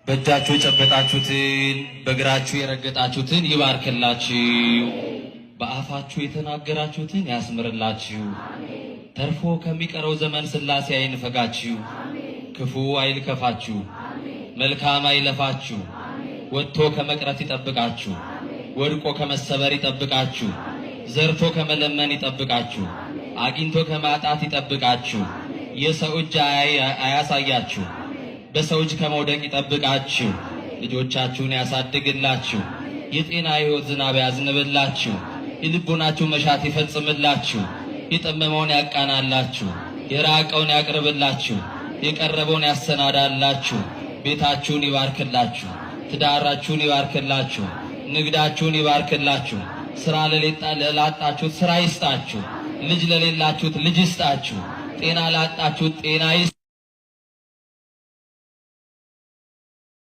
በእጃችሁ የጨበጣችሁትን በእግራችሁ የረገጣችሁትን ይባርክላችሁ። በአፋችሁ የተናገራችሁትን ያስምርላችሁ። ተርፎ ከሚቀረው ዘመን ሥላሴ አይንፈጋችሁ። ክፉ አይልከፋችሁ፣ መልካም አይለፋችሁ። ወጥቶ ከመቅረት ይጠብቃችሁ። ወድቆ ከመሰበር ይጠብቃችሁ። ዘርቶ ከመለመን ይጠብቃችሁ። አግኝቶ ከማጣት ይጠብቃችሁ። የሰው እጅ አያሳያችሁ። በሰው እጅ ከመውደቅ ይጠብቃችሁ። ልጆቻችሁን ያሳድግላችሁ። የጤና ሕይወት ዝናብ ያዝንብላችሁ። የልቦናችሁ መሻት ይፈጽምላችሁ። የጠመመውን ያቃናላችሁ። የራቀውን ያቅርብላችሁ። የቀረበውን ያሰናዳላችሁ። ቤታችሁን ይባርክላችሁ። ትዳራችሁን ይባርክላችሁ። ንግዳችሁን ይባርክላችሁ። ስራ ለላጣችሁት ስራ ይስጣችሁ። ልጅ ለሌላችሁት ልጅ ይስጣችሁ። ጤና ላጣችሁት ጤና ይስጣችሁ።